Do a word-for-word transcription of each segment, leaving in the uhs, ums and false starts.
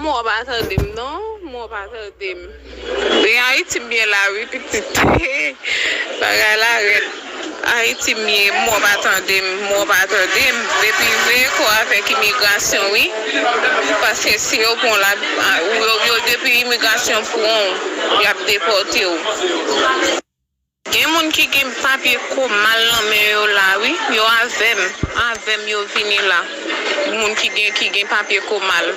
Mò pa tande m non, mò pa tande m. Men Ayiti m ye la wi pitit. Bagay la rèd. Ayiti m ye, mò pa tande m, mò pa tande m. Depi veye kò avèk imigrasyon wi. Paske si yo pran w la, a, ou yo, yo depi imigrasyon pran w, y ap depòte w. Gen moun ki gen papye komal nan men yo la wi, yo avè m, avè m yo vini la. Moun ki gen, ki gen papye komal.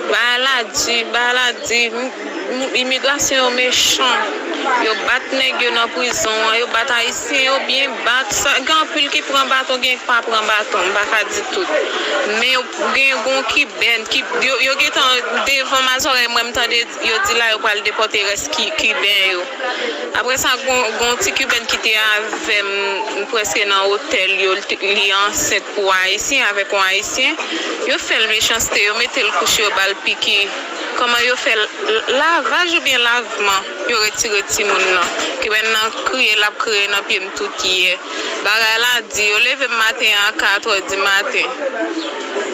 Bagay la di, bagay la di, m, m, imigrasyon yo mechan. Yo bat nèg yo nan prizon an, yo bat ayisyen yo byen bat. Sa, gen anpil ki pran baton, gen ki pa pran baton, m pa ka di tout. Men yo gen gon kibèn, ki, yo, yo gentan devan mazòrèy mwen, m tande yo di la yo pral depòte rès ki, kiben yo. Apre sa, gon, gon ti kibèn ki te avè m, m prèske nan otèl yo, li, li ansent pou ayisyen, avèk yon ayisyen. Yo fè l mechanste, yo mete l kouche, yo ba l piki. Kòman yo fè l, lavaj oubyen lavman, yo retire timoun nan. Kibèn nan kriye, l ap kriye nan pye m tout yè. Bagay la di, yo leve m maten an a katrè di maten.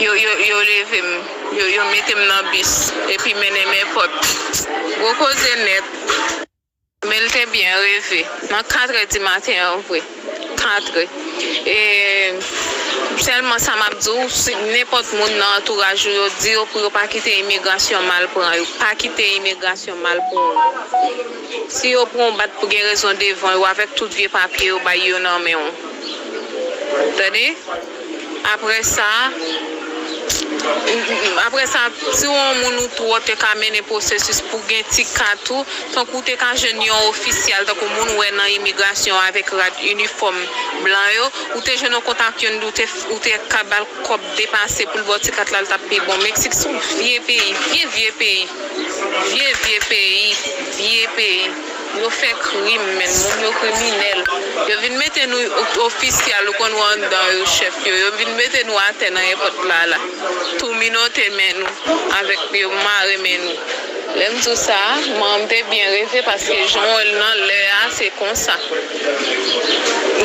Yo, yo, yo leve m, yo, yo mete m nan bis, epi mennen m èpòt. Gwo koze nèt. Men l te byen reve. Nan katrè di maten an vre. Katrè. E sèlman sa m ap di w, si nenpòt moun nan antouraj ou, yo di yo pou yo pa kite imigrasyon mal pran yo. Pa kite imigrasyon mal pran w. Si yo pran w bat pou gen rezon devan yo, avèk tout vye papye yo bay yo nan men w. Tande? Apre sa, apre sa, si w yon moun ou twò te ka mennen pwosesis pou gen ti kat ou, tankou w te ka jwenn yon ofisyal, tankou moun ou wè nan imigrasyon avèk rad inifòm blan yo, ou te jwenn yon kontak youn, ou te, ou te ka ba l kòb depase pou l ba w ti kat la, l t ap pi bon. Meksik se yon vye peyi, vye, vye peyi. Vye, vye peyi, vye peyi. Yo fè krim, men moun yo kriminèl. Yo vin mete nou o-, ofisyal, ou konn wè anndan yo, chèf yo. Yo vin mete nou atè nan èpòt la, la. Tou minote men nou, avèk yo mare men nou. Lè m di w sa, manman m te byen reve paske jan w wè l nan lè a, se konsa.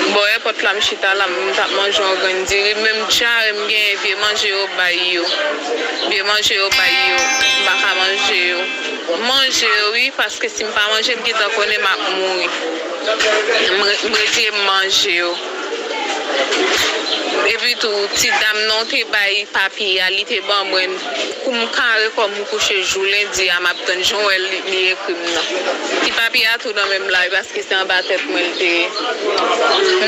Bò èpòt la, m chita la, m t ap manje yon grenn diri, men m djare, m genyen vye manje yo bay yo. Vye manje yo bay yo, m pa ka manje yo. M manje yo, wi, paske si m pa manje, m gentan konnen m ap mouri. M re-, m rete m manje yo. Epi tou, ti dam nan te bay papye a, li te ban mwen. Kou m kare kò m, m kouche jou lendi a, m ap tann jan w wè li, li ekri m nan. Ti papye a tou nan men m la, wi, paske se anba tèt mwen li te ye.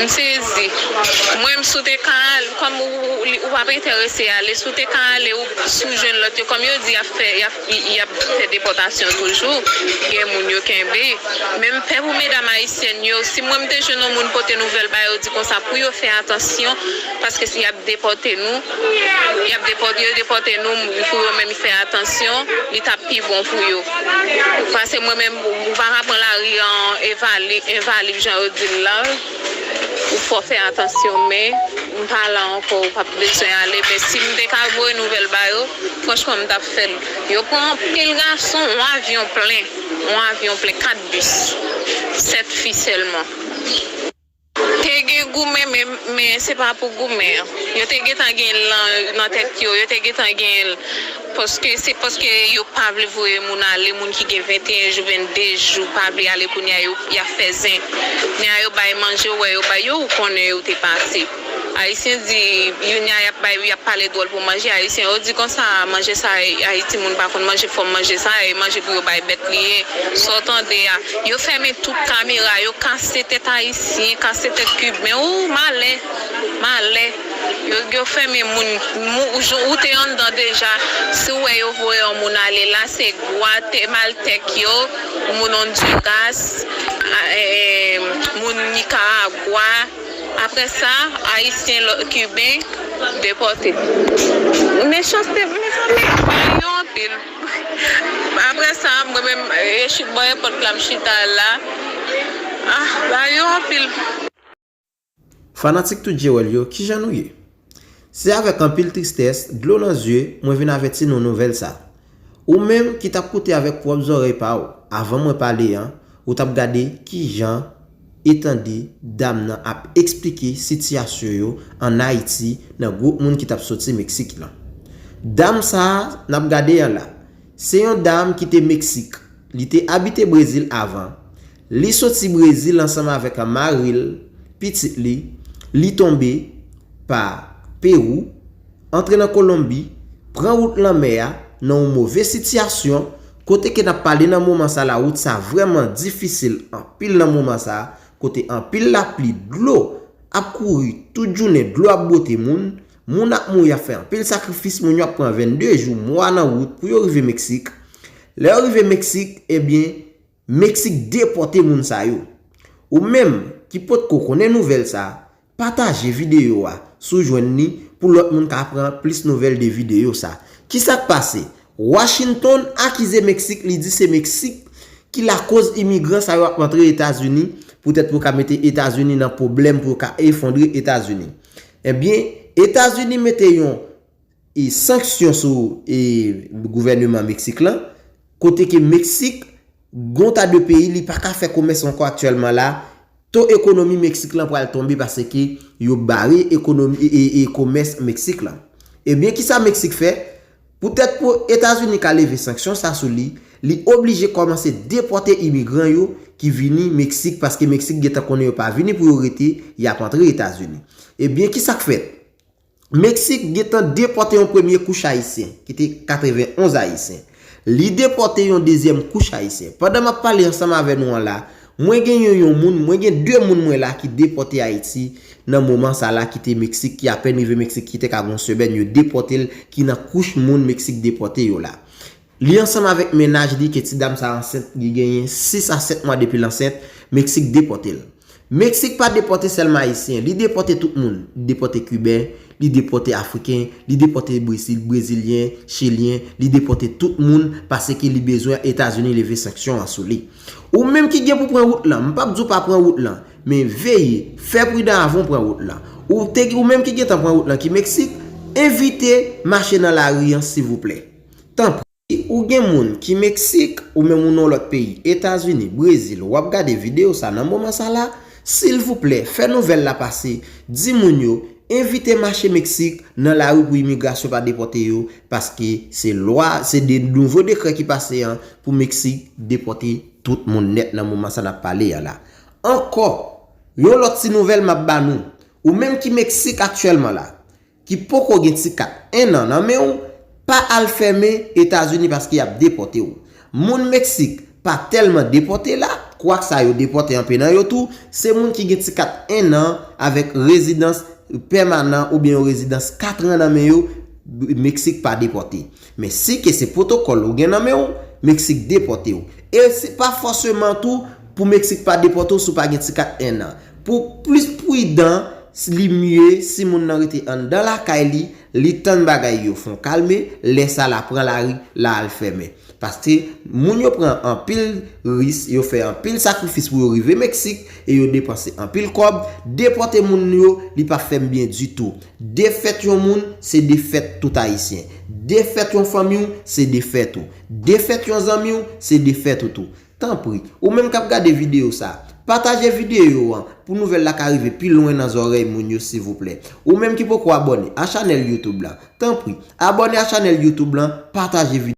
M sezi. Mwen, m si w te ka al, kòm ou, ou, ou, ou p ap enterese ale, si w te ka ale, ou, si w jwenn lòt yo, kòm yo di, y ap fè, y ap, y, y ap fè depòtasyon toujou, gen moun yo kenbe. Men m pè pou medam ayisyèn yo, si mwen m te jwenn yon moun pote nouvèl ba yo, di konsa pou yo fè atansyon, paske si y ap depòte nou, y ap depòte, yo depòte nou, pou yo menm fè atansyon, li t ap pi bon pou yo. Paske mwen menm, ou pa ka pran lari an envali-, envalib, jan yo di l la, ou fò fè atansyon, men m pa la ankò, ou p ap bezwen ale, men si m te ka voye nouvèl ba yo, franchman, m t ap fè l. Yo pran anpil gason, yon avyon plen, yon avyon plen, kat bis, sèt fi sèlman. Te gen goumen, men, men se pa pou goumen an. Yo te gentan gen l nan, nan tèt yo, yo te gentan gen l. Paske se paske yo pa vle voye moun ale, moun ki gen venteyen jou, vennde jou, pa vle ale kounye a, yo, y ap fè zen. Kounye a yo bay manje, ou wè yo bay yo, ou konnen yo te pase. Ayisyen di, youn a y ap bay, y ap pale dwòl pou manje. Ayisyen yo di konsa, manje sa, Ayiti moun pa konn manje, fò manje sa, e manje pou yo bay bèt li ye. Sa w tande a, yo fèmen tout kamera, yo kase tèt ayisyen, kase tèt kiben. Ou malè, malè. Yo, yo fèmen moun, mou-, ou, ou te anndan deja. Si w wè yo voye yon moun ale la, se gwa, te maltèk yo, moun Honduras, a, e, e, moun Nikaragwa. Apre sa, ayisyen, lò-, kiben, depòte. Mechanste, mezanmi, ba yo anpil. Apre sa, mwen menm, e, chit bò èpòt la, m chita la. Ah, ba yo anpil. Fanatik Tout Jewèl yo, kijan nou ye? Se avèk anpil tristès, dlo nan zye, mwen vin avèti nou nouvèl sa. Ou menm ki t ap koute avèk pwòp zòrèy pa w, avan mwen pale an, ou t ap gade kijan e tande dam nan ap eksplike sitiyasyon yo ann Ayiti nan gwoup moun ki t ap soti Meksik lan. Dam sa a n ap gade an la, Se yon dam ki te Meksik. Li te abite Brezil avan. Li soti Brezil ansanm avèk mari l, pitit li. Li tonbe pa Pewou, antre nan Kolonbi, pran wout lanmè a nan yon move sitiyasyon, kote ke n ap pale nan moman sa la, wout sa vrèman difisil anpil nan moman sa, kote anpil lapli, dlo ap kouri tout jounen, dlo ap bwote moun, moun ap mouri, ap fè anpil sakrifis, moun yo ap pran vennde jou, mwa nan wout pou yo rive Meksik. Lè yo rive Meksik, ebyen, Meksik depòte moun sa yo. Ou menm ki potko konnen nouvèl sa, pataje videyo a si w jwenn li pou lòt moun ka pran plis nouvèl de videyo sa. Kisa k pase? Washington akize Meksik, li di se Meksik ki lakoz imigran sa yo ap antre Etazini, poutèt pou yo ka mete Etazini nan pwoblèm, pou yo ka efondre Etazini. Ebyen, Etazini mete yon e sanksyon sou e gouvèneman Meksik lan, kote ke Meksik, gon ta de peyi, li pa ka fè komès ankò aktyèlman la, to ekonomi Meksik lan pral tonbe paske yo bare ekonomi e, e, e komès Meksik lan. Ebyen, kisa Meksik fè? Poutèt pou Etazini ka leve sanksyon sa sou li, li oblije kòmanse depòte imigran yo ki vini Meksik, paske Meksik gentan konnen yo pa vini pou yo rete, y ap antre Etazini. Ebyen, kisa k fèt? Meksik gentan depòte yon premye kouch ayisyen, ki te katrevenonz ayisyen. Li depòte yon dezyèm kouch ayisyen. Pandan m ap pale ansanm avè nou an la, mwen gen yon, yon moun, mwen gen de moun mwen la ki depòte Ayiti nan moman sa la, ki te Meksik, ki apèn rive Meksik, ki te ka gon semèn, yo depòte l, ki nan kouch moun Meksik depòte yo la. Li ansanm avèk mennaj li ke ti dam sa ansent, li genyen sis a sèt mwa depi l ansent, Meksik depòte l. Meksik pa depòte sèlman Ayisyen, li depòte tout moun. Li depòte Kiben, li depòte Afriken, li depòte Brezil, Brezilyen, Chilyen, li depòte tout moun paske li bezwen Etazini leve sanksyon an sou li. Ou menm ki gen pou pran wout lan, m p ap di w pa pran wout lan, men veye, fè pridan avan w pran wout lan. Ou te, ou menm ki gentan pran wout lan ki Meksik, evite mache nan lari an silvouplè. Tanpri. Ou gen moun ki Meksik, ou menm ou nan lòt peyi, Etazini, Brezil, w ap gade videyo sa nan moman sa la, silvouplè, fè nouvèl la pase, di moun yo, evite mache Meksik nan lari pou imigrasyon pa depòte yo, paske se lwa, se de nouvo dekrè ki pase an pou Meksik depòte tout moun nèt nan moman sa n ap pale a la. Ankò, yon lòt ti nouvèl m ap ba nou. Ou menm ki Meksik aktyèlman la, ki poko gen ti kat en an nan men w, pa al fèmen Etazini paske y ap depòte w. Moun Meksik pa tèlman depòte la, kwak sa yo depòte anpe nan yo tou, se moun ki gen ti kat en an avèk rezidans pèmanan oubyen yon rezidans kat an nan men yo, Meksik pa depòte. Men si ke se pwotokòl ou gen nan men w, Meksik depòte w. E se pa fòseman tou pou Meksik pa depòte w si w pa gen ti kat en an. Pou plis pridan, li mye si moun nan rete anndan lakay li, li tann bagay yo fon kalme, lè sa l a pran lari, l a al fèmen. Paske moun yo pran anpil risk, yo fè anpil sakrifis pou yo rive Meksik e yo depanse anpil kòb. Depòte moun yo, li pa fè m byen ditou. Defèt yon moun, se defèt tout Ayisyen. Defèt yon fanmi w, se defèt ou. Defèt yon zanmi w, se defèt ou tou. Tanpri, ou menm k ap gade videyo sa, pataje videyo an pou nouvèl la ka rive pi lwen nan zòrèy moun yo, silvouplè. Ou menm ki poko abòne a chanèl YouTube la, tanpri, abòne a chanèl YouTube lan, pataje videyo.